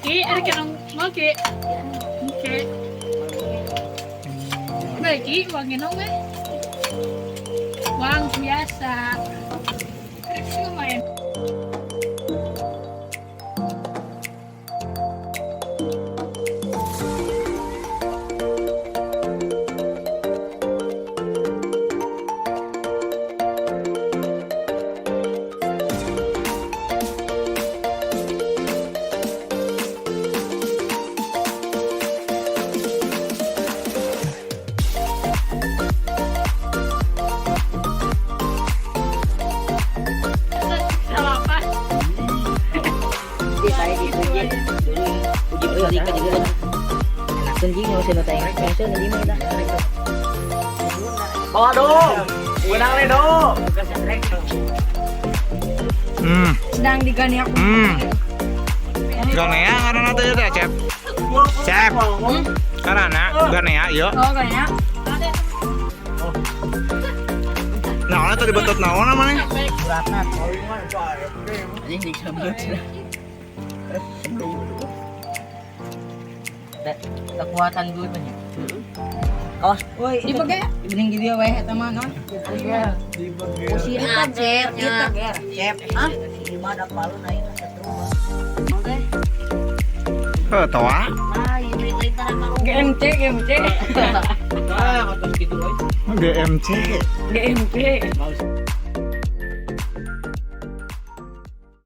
Ki, ada kenong mau ki. Oke. Baik, Ki, uang genong eh. Uang biasa. Terus lumayan. Salapan. Di saya di uji. Uji fisika juga. Enakeun jeung nu cenah teh ingat di mana dah. Bawa dong. Menang nih dong. Sedang diganiak. Ganea karena teh teh Cep. Cep. Karena ganea ieu. Oh, kayaknya. Naon tadi betot naon namanya? Anjing di sambel cenah. Kekuatan gue banyak. Kawas, woi, Dipakai. Bening di dia wae eta mah non. Usia ger, kita ger. Cep. Hah? Si Ima ada palu naik setrum. Oke. Heuh, toa. GMC, GMC. Ah, atas gitu euy. GMC. GMC. Mau.